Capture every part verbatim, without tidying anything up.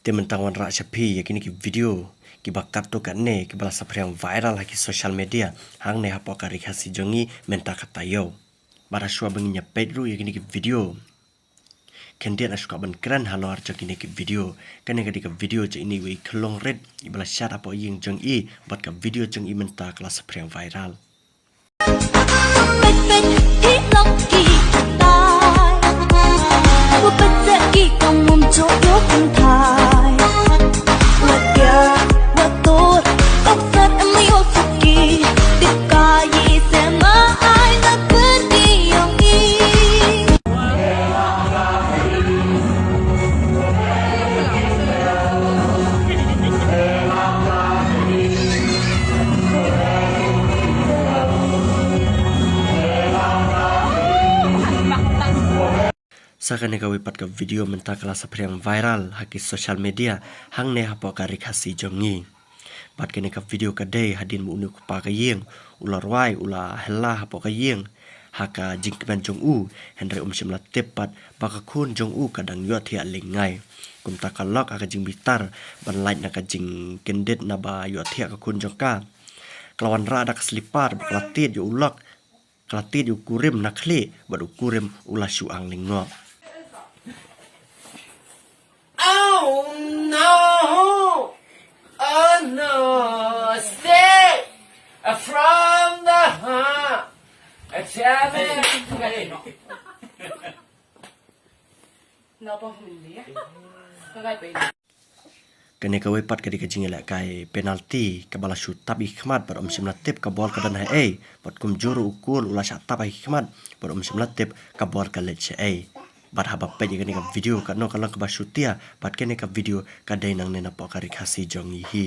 Te mynta ngan wanrah sha phi ïa kine ki video kiba katto katne kiba la saphriang viral ha ki social media hangne hapoh ka ri Khasi jong ngi mynta ka taïew. Bad ha shuwa ba ngin ïa peit ruh ïa kine ki video, khyndiat nga shu kwah ban kren halor jong kine ki video. Kane ka dei ka video jong ine iwei i khyllung rit iba la shad hapoh ïing jong i, bad ka video jong i mynta ka la saphriang viral. Sa kane kawei pat ka video mynta ka la saphriang viral ha ki social media hangne hapoh ka ri Khasi jong ngi. Bad kane ka video ka dei hadien ba une u kpa ka ïing u la rwai, u la hela hapoh ka ïing ha ka jingkmen jong u, hynrei um shym la tip pat ba ka khun jong u ka dang ïohthiah lyngngai. Kumta ka lok ha ka jingbitar ban lait na ka jingkyndit naba ïohthiah ka khun jong ka. Ka la wanrah da ka slipar bad ka la tied ïa u lok, ka la tied ïa u kurim na khlieh bad u kurim u la shu ang lyngngoh. Oh no! Oh no! Stay from the heart. Kane kawei pat ka dei ka jingïalehkai penalti kaba la shu tap ïa ki khmat bad um shym la tip ka bol ka don ha ei, bad kumjuh ruh u kol u la shah tap ha ki khmat bad um shym la tip ka bol ka leit sha ei. Bad haba peit ïa kane ka video, kano ka long kaba shutia, bad kane ka video ka dei nangne napoh ka ri Khasi jong ngi hi.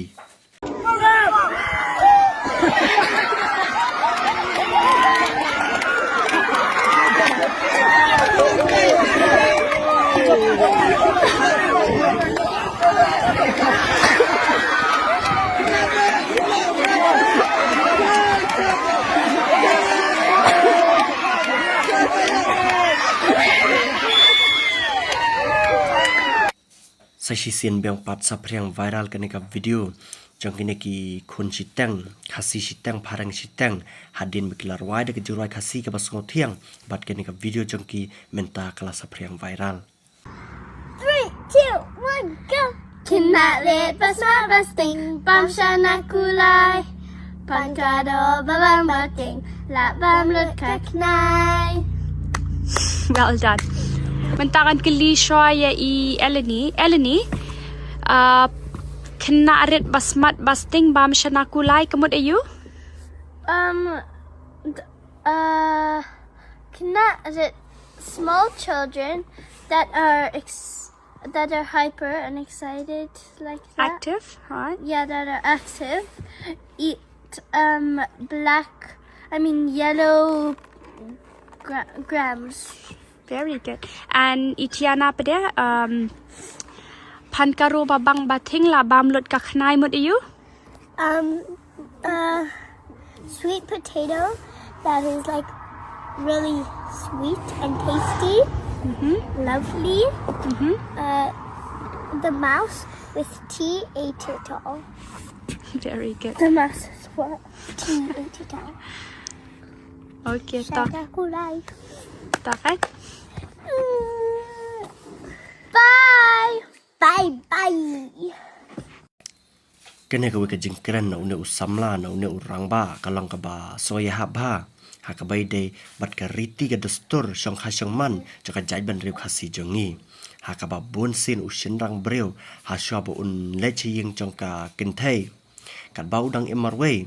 Sa shisien biang pat saphriang viral kane ka video jong kine ki khun shiteng, Khasi shiteng, phareng shiteng, hadien ba ki la rwai da ka jingrwai Khasi kaba sngewthiang, bad kane ka video jong ki mynta ka la saphriang viral. Three, two, one, go. Khynnah rit ba smart ba sting, bam shana kulai. Pan ka doh ba bang ba ting, lah bam lut ka khnai. Well done. Mynta ngan kylli shuwa ïa i Eleni. Eleni, uh, khynnah rit ba smart ba sting, bam shana kulai, ka mut aïu? Um, d- Uh, khynnah rit, small children that are ex- that are hyper and excited like that. Active, right? Yeah, that are active. Eat um black, I mean yellow gra- grams. Very good. And i Tiana pat de, um, pan ka ruh ba bang ba ting lah bam lut ka khnai, mut aïu? Um, uh, sweet potato that is like really sweet and tasty, lovely. Uh, the mouse with tea ate it all. Very good. The mouse is what? Tea ate it all. Okay, tak. Shaka kulai. Tak, eh? Mm. Bye. Bye bye. Kane kawei ka jingkren na une u samla, na une u rangbah, ka long kaba sngewhap bha ha kaba ïadei bad ka riti ka dustur shongkha shongman jong ka jaitbynriew Khasi jong ngi, ha kaba bun sien u shynrang briew ha shuwa ba un leit sha ïing jong ka kynthei, katba u dang im marwei,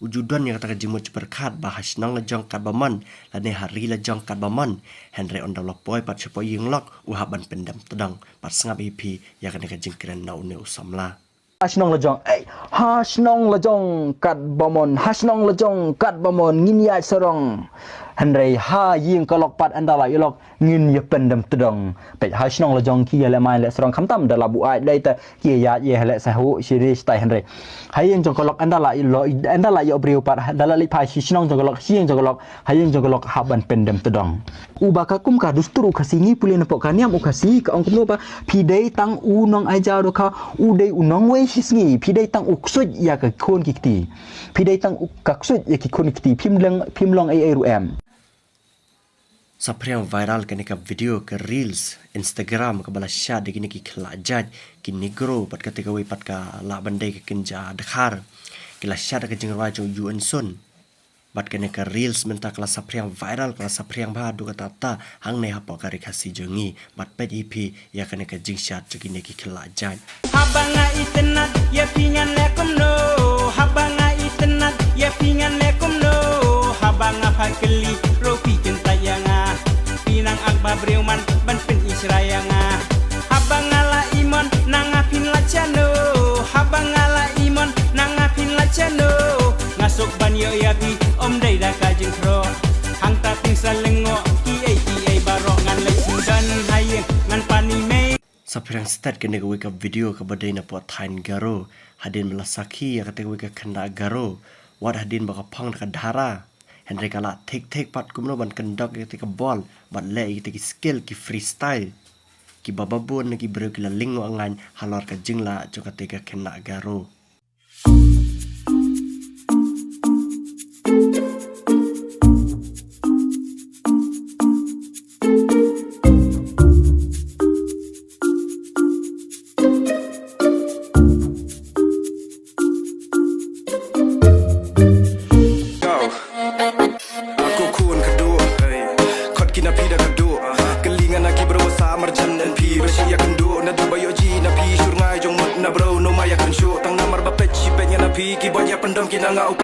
u ju don ïa kata ka jingmut jingpyrkhat ba ha shnong la jong katba mon lane ha ri la jong katba mon, hynrei ynda u la poi pat shapoh ïing lok u hap ban pyndem tdong. Bad sngap ïa phi ïa kane ka jingkren na une u samla. Ha shnong la jong, eh, ha shnong la jong katba mon, ha shnong la jong katba mon, ngin ïaid sarong. Hynrei ha ïing ka lok pat ynda la ïalok ngin ïa pyndem tdong. Peit ha shnong la jong ki ïa leh mai leh srong khamtam da la buaid leh te ki ïa ïa leh sa hu shi ri stai hynrei. Ha ïing jong ka lok ynda la ïalok ynda la ïa briew pat ynda la leit pha shi shnong jong ka lok shi ïing jong ka lok ha ïing jong ka lok ha ban pyndem tdong. Uba ka kum ka dustur u Khasi ngi pule na pok ka niam u Khasi ka ong kumno ba phi dei tang u nong ai ja do kha u dei u nong wei shi sngi phi dei tang u ksuid ïa ka khun ki kti. Phi dei tang u ka ksuid ïa ki khun ki kti phim leng phim long ei ei ruh em. Sa phriang viral kane ka video ka reels Instagram kaba la shad da kine ki khlajait ki negro bad kata kawei pat ka lah ban dei ka kynja dkhar. Ki la shad da ka jingrwai jong Yu Ensun. Bad kane ka reels mynta ka la sa phriang viral ka la sa phriang bha du kata ta hangne hapoh ka ri Khasi jong ngi bad peit ïa phi ïa kane ka jingshad jong kine ki khlajait. Haba nga itynnad ïa phi ngan leh kumno. Haba nga itynnad ïa phi ngan leh kumno. Haba nga phai kylli ruh phi kyntait ïa nga. Phi nang ak ba briew man ban pynishrai ïa nga. Haba nga la imon na nga phin lait shano. Haba nga la imon na nga phin lait shano. Nga suk ban ïoh ïa phi ym dei da ka jingkhroh. Hangta phin sa lyngngoh kiei kiei baroh ngan leit sngewdon ha ïing ngan pan i mei. Sa phriang stet kane kawei ka video kaba dei na pdeng thaiñ Garo hadien ba la sakhi ïa kata kawei ka khynnah Garo wat hadien ba ka phong da ka dhara. Hynrei ka la thik thik pat kumno ban kyndok ïa kata ka bol bad leh ïa kata ki skill ki freestyle. Kiba babun na ki briew ki la lyngngoh ngaiñ halor ka jinglah jong kata ka khynnah Garo. Nga ko khun khadduh, khot ki na phi da khadduh. Kylli nga na ki bro sa marjan en phi ba shi ïa kynduh na du ba ïoh ji na phi shur ngai jong mut na bro no ma ïa kynshuh tang namar ba peit shi peit nga na phi ki ba ïa pyndom ki na nga u.